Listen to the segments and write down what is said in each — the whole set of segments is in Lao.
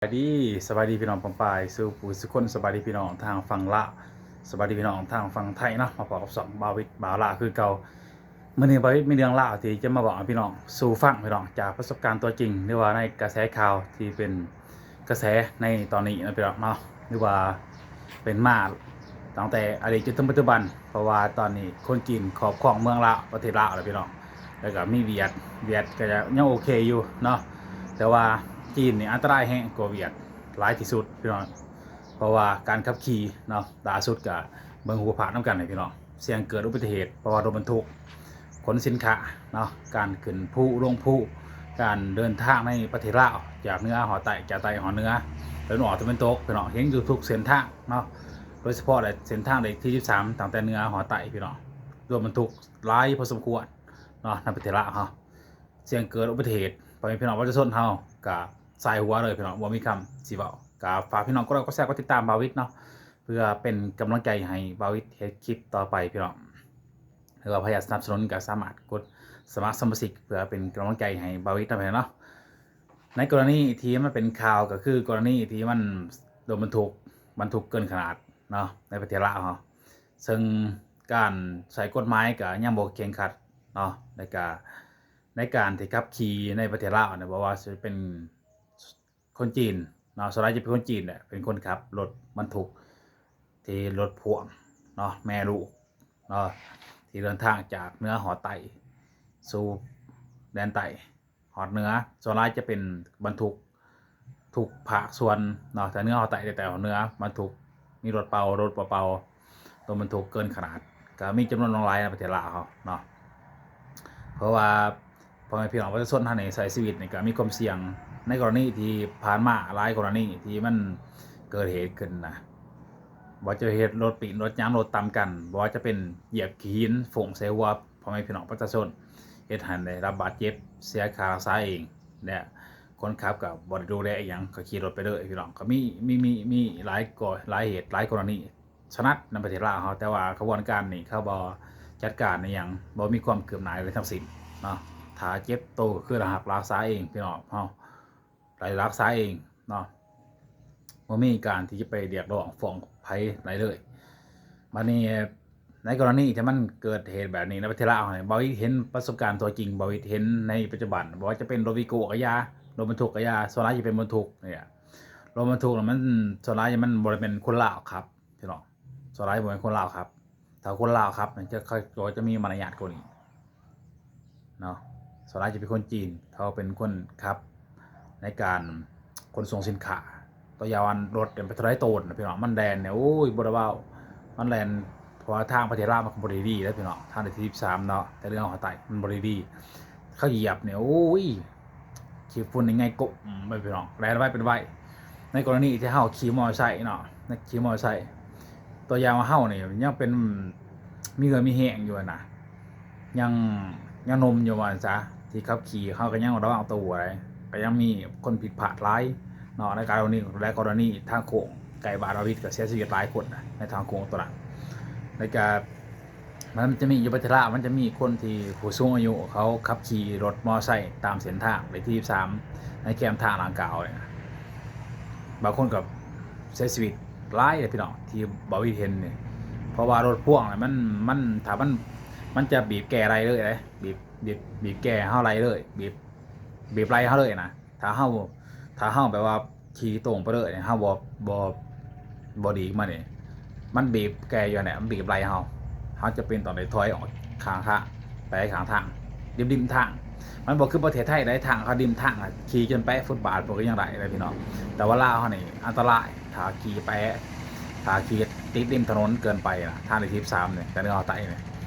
ສະບາຍດີ ສະບາຍດີພີ່ນ້ອງປ້ອງປາຍສູ່ຜູ້ສູ່ຄົນ, ສະບາຍດີພີ່ນ້ອງທາງຝັ່ງລາວ, ສະບາຍດີພີ່ນ້ອງທາງຝັ່ງໄທເນາະ, ມາພໍ້ກັບຊ່ອງບ່າວວິດ ບ່າວລາວຄືເກົ່າ. ມື້ນີ້ບ່າວວິດມີເລື່ອງລາວທີ່ຈະມາເວົ້າໃຫ້ພີ່ນ້ອງສູ່ຟັງພີ່ນ້ອງ, ຈາກປະສົບການຕົວຈິງ ຫຼືວ່າໃນກະແສຂ່າວທີ່ເປັນ ກະແສໃນຕອນນີ້ນະພີ່ນ້ອງເນາະ ຫຼືວ່າເປັນມາຕັ້ງແຕ່ອະດີດຈົນເຖິງປັດຈຸບັນ, ເພາະວ່າຕອນນີ້ຄົນຈີນຄອບຄອງເມືອງລາວ ປະເທດລາວແລ້ວພີ່ນ້ອງ, ແລ້ວກໍມີຫວຽດ, ຫວຽດກໍຍັງໂອເຄຢູ່ເນາະ, ແຕ່ວ່າຈີນນີ້ອັນຕະລາຍແຮງກວ່າຫວຽດຫຼາຍທີ່ສຸດພີ່ນ້ອງ, ເພາະວ່າການຂັບຂີ່ເນາະ, ລ່າສຸດກໍເບິ່ງຮູບພາບນຳກັນນີ້ພີ່ນ້ອງ. ສ່ຽງເກີດອຸບັດຕິເຫດ ເພາະວ່າລົດບັນທຸກຂົນສິນຄ້າເນາະ, ການຂຶ້ນພູລົງພູ, ການເດີນທາງໃນປະເທດລາວ ຈາກເໜືອຮອດໃຕ້, ຈາກໃຕ້ຮອດເໜືອ, ຕາເວັນອອກຕາເວັນຕົກ ພີ່ນ້ອງ, ເຫັນຢູ່ທຸກເສັ້ນທາງເນາະ, ໂດຍສະເພາະແຫຼະເສັ້ນທາງເລກທີສິບສາມ ຕັ້ງແຕ່ເໜືອຮອດໃຕ້ ພີ່ນ້ອງ, ລົດບັນທຸກຫຼາຍພໍສົມຄວນເນາະ ໃນປະເທດລາວເຮົາ. ສ່ຽງເກີດອຸບັດຕິເຫດ ພໍ່ແມ່ພີ່ນ້ອງປະຊາຊົນເຮົາກໍສາຍຫົວເລີຍພີ່ນ້ອງ, ບໍ່ມີຄຳຊິເວົ້າ. ກໍຝາກພີ່ນ້ອງກົດໄລ ກົດແຊ ກົດຕິດຕາມບ່າວວິດເນາະ, ເພື່ອເປັນກຳລັງໃຈໃຫ້ບ່າວວິດເຮັດຄລິບຕໍ່ໄປພີ່ນ້ອງ. ຫຼືວ່າໃຜຢາກສະໜັບສະໜູນກໍສາມາດກົດສະໝັກສະມາຊິກ ເພື່ອເປັນກຳລັງໃຈໃຫ້ບ່າວວິດນຳເນາະ. ໃນກໍລະນີທີ່ມັນເປັນຂ່າວ ກໍຄືກໍລະນີທີ່ມັນລົດບັນທຸກ ບັນທຸກເກີນຂະໜາດເນາະ ໃນປະເທດລາວເຮົາ, ເຊິ່ງການໃຊ້ກົດໝາຍກໍຍັງບໍ່ເຄັ່ງຄັດເນາະ, ແລ້ວກໍໃນການທີ່ຂັບຂີ່ໃນປະເທດລາວເນາະ ບໍ່ວ່າຊິເປັນ ຄົນຈີນເນາະ, ສ່ວນຫຼາຍຈະເປັນຄົນຈີນແຫຼະ ເປັນຄົນຂັບລົດບັນທຸກ ທີ່ລົດພ່ວງເນາະ ແມ່ລູກເນາະ ທີ່ເດີນທາງຈາກເໜືອຮອດໃຕ້ສູ່ແດນໃຕ້ຮອດເໜືອ, ສ່ວນຫຼາຍຈະເປັນບັນທຸກທຸກພາກສ່ວນເນາະ, ຈາກເໜືອຮອດໃຕ້ ແຕ່ຮອດເໜືອບັນທຸກ ມີລົດເປົ່າ ລົດບໍ່ເປົ່າ ລົດບັນທຸກເກີນຂະໜາດ ກໍມີຈຳນວນຫຼວງຫຼາຍໃນປະເທດລາວເຮົາເນາະ. ເພາະວ່າພໍ່ແມ່ພີ່ນ້ອງປະຊາຊົນເຮົານີ້ໃຊ້ຊີວິດນີ້ກໍມີຄວາມສ່ຽງ. ໃນກໍລະນີທີ່ຜ່ານມາຫຼາຍກໍລະນີທີ່ມັນເກີດເຫດຂຶ້ນນະ, ບໍ່ວ່າຈະເຮັດລົດປີ້ນ ລົດຫຍັງ ລົດຕຳກັນ, ບໍ່ວ່າຈະເປັນຢຽບຂີ້ຫີນຟົ້ງໃສ່ຫົວພໍ່ແມ່ພີ່ນ້ອງປະຊາຊົນ, ເຮັດໃຫ້ໄດ້ຮັບບາດເຈັບ ເສຍຄ່າຮັກສາເອງ ແລະ ຄົນຂັບກໍບໍ່ໄດ້ດູແລອີ່ຫຍັງ ກໍຂີ່ລົດໄປເລີຍພີ່ນ້ອງ. ກໍມີ ມີ ມີ ມີຫຼາຍກໍ ຫຼາຍເຫດ ຫຼາຍກໍລະນີ. ສະໜັດໃນປະເທດລາວເຮົາ, ແຕ່ວ່າຂະບວນການນີ້ເຂົາບໍ່ຈັດການອີ່ຫຍັງ, ບໍ່ມີຄວາມຄືບໜ້າໃດທັງສິ້ນເນາະ. ຖ້າເຈັບໂຕກໍຄືໄດ້ຮັບລັກສາເອງພີ່ນ້ອງເຮົາ, ໄດ້ລັກສາເອງເນາະ, ບໍ່ມີການທີ່ຈະໄປຮຽກຮ້ອງຟ້ອງໃຜໄດ້ເລີຍ. ບາດນີ້ໃນກໍລະນີທີ່ມັນເກີດເຫດແບບນີ້ໃນປະເທດລາວເຮົານີ້, ບ່າວວິດເຫັນປະສົບການຕົວຈິງ, ບ່າວວິດເຫັນໃນປັດຈຸບັນ, ບໍ່ວ່າຈະເປັນລົດວີໂກ້ກໍຢ່າ, ລົດບັນທຸກກໍຢ່າ, ສ່ວນຫຼາຍຈະເປັນບັນທຸກນີ້ແຫຼະ. ລົດບັນທຸກນະ ມັນ ສ່ວນຫຼາຍມັນບໍ່ໄດ້ແມ່ນຄົນລາວຂັບ ພີ່ນ້ອງ, ສ່ວນຫຼາຍບໍ່ແມ່ນຄົນລາວຂັບ. ຖ້າຄົນລາວຂັບນີ້ ຈະ ເຂົາກໍຈະມີມາລະຍາດກວ່ານີ້ເນາະ. ສ່ວນຫຼາຍຈະເປັນຄົນຈີນ ເຂົາເປັນຄົນຂັບໃນການຂົນສົ່ງສິນຄ້າ. ຕົວຢ່າງວ່າລົດເປັນເທົ່າໃດໂຕນະ ພີ່ນ້ອງ, ມັນແລ່ນນີ້ ໂອ້ຍ ບໍ່ໄດ້ເວົ້າ, ມັນແລ່ນ ເພາະວ່າທາງປະເທດລາວມັນກໍບໍ່ໄດ້ດີເດ້ ພີ່ນ້ອງ, ທາງເລກທີສິບສາມເນາະ, ແຕ່ເລື່ອງຂອງໃຕ້ມັນບໍ່ໄດ້ດີ. ເຂົາຢຽບນີ້ ໂອ້ຍ ຂີ້ຝຸ່ນນີ້ໄງກົມໄປ ພີ່ນ້ອງ, ແລ່ນໄວເປັນໄວ. ໃນກໍລະນີທີ່ເຮົາຂີ່ມໍໄຊເນາະ, ໃນຂີ່ມໍໄຊ ຕົວຢ່າງວ່າເຮົານີ້ຍັງເປັນ ມີເຫື່ອມີແຮງຢູ່ຫັ້ນນະ, ຍັງ ຍັງໜຸ່ມຢູ່ວ່າຊັ້ນຊະ, ທີ່ຂັບຂີ່ເຮົາກໍຍັງລະວັງຕົວໄດ້, ກໍຍັງມີຄົນຜິດພາດຫຼາຍເນາະ. ໃນກໍລະນີ ໃນກໍລະນີທາງໂຄ້ງໃກ້ບ້ານບ່າວວິດ ກໍເສຍຊີວິດຫຼາຍຄົນນະ ໃນທາງໂຄ້ງຕົວນັ້ນ. ແລ້ວກໍ ມັນຈະມີຢູ່ປະເທດລາວ ມັນຈະມີຄົນທີ່ຜູ້ສູງອາຍຸເຂົາຂັບຂີ່ລົດມໍໄຊຕາມເສັ້ນທາງເລກທີສິບສາມ ໃນແຄມທາງດັ່ງກ່າວນີ້ນະ, ບາງຄົນກໍເສຍຊີວິດຫຼາຍເດ້ພີ່ນ້ອງ ທີ່ບ່າວວິດເຫັນນີ້. ເພາະວ່າລົດພ່ວງນະ ມັນ ມັນ ຖ້າມັນ ມັນຈະບີບແກໄລ່ເລີຍເດ້, ບີບ ບີບ ບີບແກເຮົາໄລ່ເລີຍ, ບີບ ບີບໄລ່ເຮົາເລີຍນະ. ຖ້າເຮົາ ຖ້າເຮົາແບບວ່າຂີ່ຕົງໄປເລີຍນີ້ ເຮົາບໍ່ ບໍ່ ບໍ່ດີດມານີ້ ມັນບີບແກຢູ່ຫັ້ນແຫຼະ, ມັນບີບໄລ່ເຮົາ, ເຮົາຈຳເປັນຕ້ອງໄດ້ຖອຍອອກຂ້າງທາງ, ໄປຂ້າງທາງ ລິມໆທາງ. ມັນບໍ່ຄືປະເທດໄທໃດ໋, ທາງເຂົາລິມທາງ ຂີ່ຈົນແປະຟຸດບາດ ພວກກໍຍັງໄດ້ເດ້ພີ່ນ້ອງ. ແຕ່ວ່າລາວເຮົານີ້ອັນຕະລາຍ, ຖ້າຂີ່ແປະ ຖ້າຂີ່ຕິດລິມຖະໜົນເກີນໄປນະ, ທາງເລກທີສິບສາມນີ້ ການເດີນທາງໃຕ້ນີ້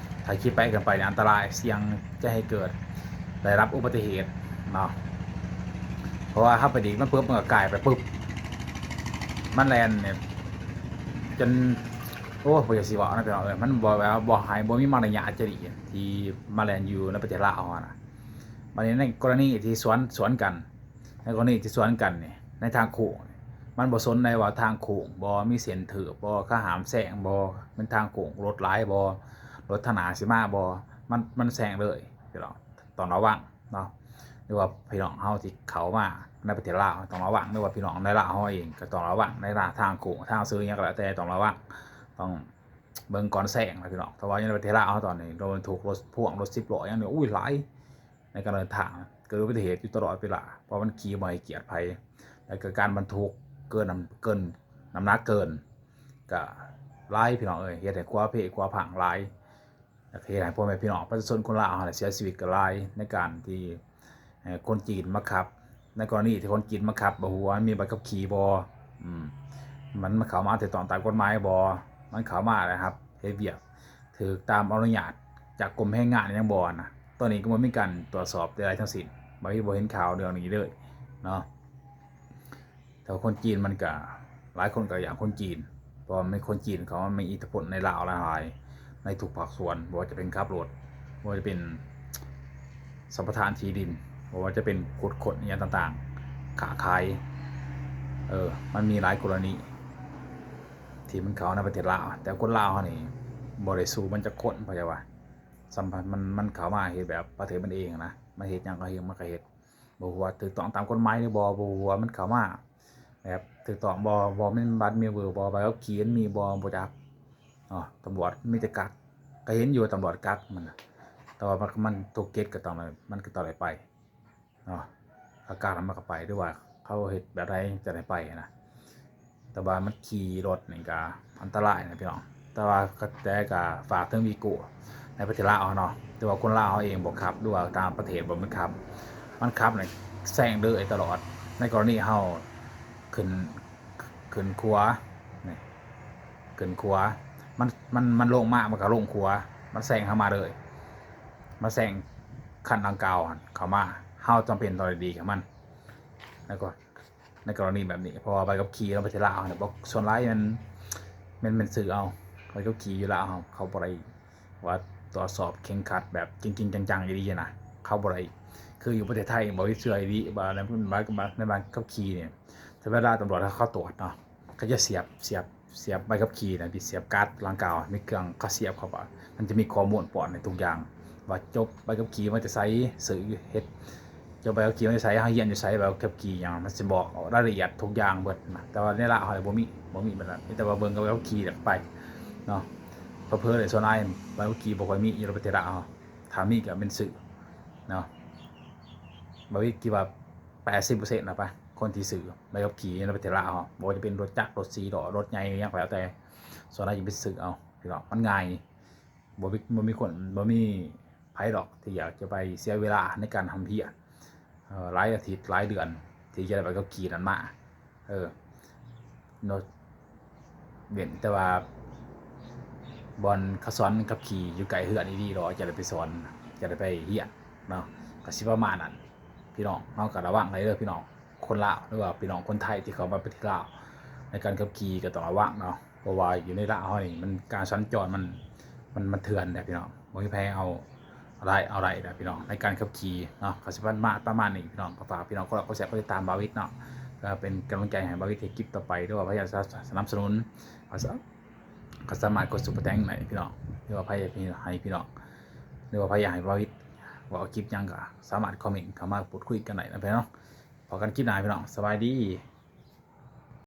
ຖ້າຂີ່ແປະເກີນໄປນີ້ອັນຕະລາຍ, ສ່ຽງຈະໃຫ້ເກີດໄດ້ຮັບອຸບັດຕິເຫດເນາະ. ເພາະວ່າເຮົາໄປດີດມັນປຶບ ມັນກໍກາຍໄປປຶບ, ມັນແລ່ນນີ້ຈົນ ໂອ້ ບໍ່ຢາກຊິເວົ້ານະພີ່ນ້ອງເອີຍ, ມັນບໍ່ ແບບວ່າບໍ່ໃຫ້ ບໍ່ມີມາລະຍາດຈະດີທີ່ມາແລ່ນຢູ່ໃນປະເທດລາວເຮົານະ. ບາດນີ້ໃນກໍລະນີທີ່ສວນ ສວນກັນ ໃນກໍລະນີທີ່ສວນກັນນີ້ ໃນທາງໂຄ້ງນີ້ ມັນບໍ່ສົນໃດວ່າທາງໂຄ້ງບໍ່ ມີເສັ້ນຖືບບໍ່ ເຂົາຫ້າມແຊງບໍ່, ແມ່ນທາງໂຄ້ງລົດຫຼາຍບໍ່ ລົດທາງໜ້າຊິມາບໍ່, ມັນ ມັນແຊງເລີຍພີ່ນ້ອງ. ຕ້ອງລະວັງເນາະ, ຫຼືວ່າພີ່ນ້ອງເຮົາທີ່ເຂົ້າມາ ໃນປະເທດລາວ ຕ້ອງລະວັງ ຫຼືວ່າພີ່ນ້ອງໃນລາວເຮົາເອງກໍຕ້ອງລະວັງ ໃນລາວທາງໂຄ້ງທາງເຊີຫຍັງກໍແລ້ວແຕ່ ຕ້ອງລະວັງ ຕ້ອງເບິ່ງກ່ອນແຊງນະພີ່ນ້ອງ. ເພາະວ່າຢູ່ໃນປະເທດລາວເຮົາຕອນນີ້ ລົດບັນທຸກ ລົດພ່ວງ ລົດສິບລໍ້ຫຍັງນີ້ ໂອ້ຍ ຫຼາຍ ໃນການເດີນທາງ ເກີດອຸບັດຕິເຫດຢູ່ຕະຫຼອດເວລາ ເພາະມັນຂີ່ບໍ່ໃຫ້ກຽດໃຜ ແລ້ວກໍການບັນທຸກເກີນ ເກີນນ້ຳໜັກເກີນ ກໍຫຼາຍພີ່ນ້ອງເອີຍ ເຮັດໃຫ້ຂົວເພຂົວພັງຫຼາຍ ແລ້ວກໍເຮັດໃຫ້ພໍ່ແມ່ພີ່ນ້ອງປະຊາຊົນຄົນລາວເຮົາເສຍຊີວິດກໍຫຼາຍ ໃນການທີ່ ເອີ ຄົນຈີນມາຂັບ ໃນກໍລະນີທີ່ຄົນຈີນມາຂັບ ບໍ່ຮູ້ວ່າມີໃບຂັບຂີ່ບໍ່ ອືມ ມັນ ມັນເຂົ້າມາຖືກຕ້ອງຕາມກົດໝາຍບໍ່ ມັນເຂົ້າມາແລ້ວຮັບເຮັດວຽກຖືກຕາມອະນຸຍາດຈາກກົມແຮງງານຫຍັງບໍ່ນະ ຕອນນີ້ກໍບໍ່ມີການຕວດສອບໃດໆທັງສິ້ນ ບໍ່ມີ ບໍ່ເຫັນຂ່າວເລື່ອງນີ້ເລີຍເນາະ. ແຕ່ວ່າຄົນຈີນມັນກະ ຫຼາຍຄົນກະຢ້ານຄົນຈີນ ເພາະວ່າມີຄົນຈີນເຂົາມາມີອິດທິພົນໃນລາວຫຼາຍໆ ໃນທຸກພາກສ່ວນ ບໍ່ວ່າຈະເປັນຂັບລົດ ບໍ່ວ່າຈະເປັນສຳປະທານທີ່ດິນ ບໍ່ວ່າຈະເປັນຂຸດຄົ້ນອີ່ຫຍັງຕ່າງໆ ຄ້າຂາຍ ເອີ ມັນມີຫຼາຍກໍລະນີທີ່ມັນເຂົ້າໃນປະເທດລາວ ແຕ່ຄົນລາວເຮົານີ້ບໍ່ໄດ້ສູ້ມັນຈັກຄົນ ເພາະຫຍັງວະ ສຳພັນ ມັນ ມັນເຂົ້າມາເຮັດແບບປະເທດມັນເອງນະ ມັນເຮັດຫຍັງກໍເຮັດ ມັນກໍເຮັດ ບໍ່ຮູ້ວ່າຖືກຕ້ອງຕາມກົດໝາຍຫຼືບໍ່ ບໍ່ຮູ້ວ່າມັນເຂົ້າມາແບບຖືກຕ້ອງບໍ່ ບໍ່ມີບັດມີເບີບໍ່ ໃບຂັບຂີ່ມັນມີບໍ່ ບໍ່ຈັກເນາະ. ຕຳຫຼວດມີແຕ່ກັກ ກໍເຫັນຢູ່ຕຳຫຼວດກັກມັນນະ ແຕ່ວ່າມັນ ມັນທຸກເຂດກໍຕ້ອງໄດ້ ມັນກໍຕ້ອງໄດ້ໄປເນາະ ອາກາດມັນກໍໄປ ຫຼືວ່າເຂົາເຮັດແບບໃດຈັ່ງໄດ້ໄປນະ. ແຕ່ວ່າມັນຂີ່ລົດນີ້ກໍອັນຕະລາຍນະພີ່ນ້ອງ ແຕ່ວ່າ ແຕ່ກໍຝາກເຖິງວີໂກ້ໃນປະເທດລາວເຮົາເນາະ ແຕ່ວ່າຄົນລາວເຮົາເອງບໍ່ຂັບ ຫຼືວ່າຕ່າງປະເທດບໍ່ແມ່ນຂັບ ມັນຂັບນີ້ແຊງເລີຍຕະຫຼອດ ໃນກໍລະນີເຮົາຂຶ້ນ ຂຶ້ນຂົວນີ້ ຂຶ້ນຂົວ ມັນ ມັນ ມັນລົງມາ ມັນກໍລົງຂົວ ມັນແຊງເຮົາມາເລີຍ ມາແຊງຄັນດັ່ງກ່າວຫັ້ນເຂົ້າມາ ເຮົາຈຳເປັນຕ້ອງໄດ້ຫຼີກໃຫ້ມັນ ແລ້ວກໍ ໃນກໍລະນີແບບນີ້ ເພາະວ່າໃບຂັບຂີ່ເນາະ ປະເທດລາວເຮົານີ້ ບໍ່ ສ່ວນຫຼາຍແມ່ນ ແມ່ນ ແມ່ນຊື້ເອົາ ໃບຂັບຂີ່ຢູ່ລາວເຮົາ ເຂົາບໍ່ໄດ້ວ່າຕວດສອບເຄັ່ງຄັດແບບຈິງໆຈັງໆອີ່ຫຼີນະ ເຂົາບໍ່ໄດ້ ຄືຢູ່ປະເທດໄທ ບໍ່ມີເຊື່ອອີ່ຫຼີວ່າໃນໃບ ໃນໃບຂັບຂີ່ນີ້ ແຕ່ເວລາຕຳຫຼວດເຂົາຕວດເນາະ ເຂົາຈະສຽບ ສຽບ ສຽບໃບຂັບຂີ່ນະ ສຽບກາດດັ່ງກ່າວ ມີເຄື່ອງເຂົາສຽບເຂົ້າໄປ ມັນຈະມີຂໍ້ມູນປ້ອນໃຫ້ທຸກຢ່າງ ວ່າຈົບໃບຂັບຂີ່ມາແຕ່ໃສ ຊື້ເຮັດ ຈົບໃບຂັບຂີ່ມາແຕ່ໃສ ເຮົາຮຽນຢູ່ໃສ ໃບຂັບຂີ່ຫຍັງ ມັນຊິບອກລາຍລະອຽດທຸກຢ່າງເບິດນະ. ແຕ່ວ່າໃນລາວເຮົາບໍ່ມີ ບໍ່ມີແບບນັ້ນ ມີແຕ່ວ່າເບິ່ງໃບຂັບຂີ່ແລ້ວໄປເນາະ. ເຜີໆ ສ່ວນຫຼາຍໃບຂັບຂີ່ບໍ່ຄ່ອຍມີຢູ່ໃນປະເທດລາວເຮົາ ຖ້າມີກໍແມ່ນຊື້ເນາະ. ບໍ່ມີ ຄິດວ່າແປດສິບເປີເຊັນນະປະ ຄົນທີ່ຊື້ໃບຂັບຂີ່ໃນປະເທດລາວເຮົາ ບໍ່ວ່າຈະເປັນລົດຈັກ ລົດສີ່ລໍ້ ລົດໃຫຍ່ຫຍັງກໍແລ້ວແຕ່ ສ່ວນຫຼາຍຈະໄປຊື້ເອົາ ພີ່ນ້ອງ ມັນງ່າຍ ບໍ່ມີ ບໍ່ມີຄົນ ບໍ່ມີໃຜດອກທີ່ຢາກຈະໄປເສຍເວລາໃນການຮ່ຳເພຍ ເອີ ຫຼາຍອາທິດຫຼາຍເດືອນ ທີ່ຈະໄດ້ໃບຂັບຂີ່ນັ້ນມາ ເອີ ເນາະ ເວັ້ນແຕ່ວ່າບ່ອນເຂົາສອນຂັບຂີ່ຢູ່ໃກ້ເຮືອນອີ່ຫຼີ ເຮົາຈະໄດ້ໄປສອນ ຈະໄດ້ໄປຮຽນເນາະ ກໍຊິປະມານນັ້ນ ພີ່ນ້ອງ ເຮົາກໍລະວັງໄດ້ເດີ ພີ່ນ້ອງ ຄົນລາວ ຫຼືວ່າພີ່ນ້ອງຄົນໄທທີ່ເຂົ້າມາປະເທດລາວ ໃນການຂັບຂີ່ກໍຕ້ອງລະວັງເນາະ ເພາະວ່າຢູ່ໃນລາວເຮົານີ້ ມັນ ການສັນຈອນມັນ ມັນ ມັນເຖື່ອນເດ້ພີ່ນ້ອງ ບໍ່ມີໃຜເອົາໄດ້ ເອົາໄດ້ເດ້ພີ່ນ້ອງ ໃນການຂັບຂີ່ເນາະ. ກໍຊິປະມານ ປະມານນີ້ພີ່ນ້ອງ ກໍຝາກພີ່ນ້ອງກົດໄລ ກົດແຊ ກົດຕິດຕາມບ່າວວິດເນາະ ເພື່ອເປັນກຳລັງໃຈໃຫ້ບ່າວວິດເຮັດຄລິບຕໍ່ໄປ ຫຼືວ່າໃຜຢາກສະ ສະໜັບສະໜູນ ກໍສາ ກໍສາມາດກົດຊຸບເປີແຕັງໄດ້ພີ່ນ້ອງ ຫຼືວ່າໃຜຢາກໃຫ້ພີ່ນ້ອງ ຫຼືວ່າໃຜຢາກໃຫ້ບ່າວວິດເວົ້າຄລິບຫຍັງ ກໍສາມາດຄອມເມັນເຂົ້າມາພູດຄຸຍກັນໄດ້ນະພີ່ນ້ອງ. ພໍ້ກັນຄລິບໜ້າພີ່ນ້ອງ ສະບາຍດີ.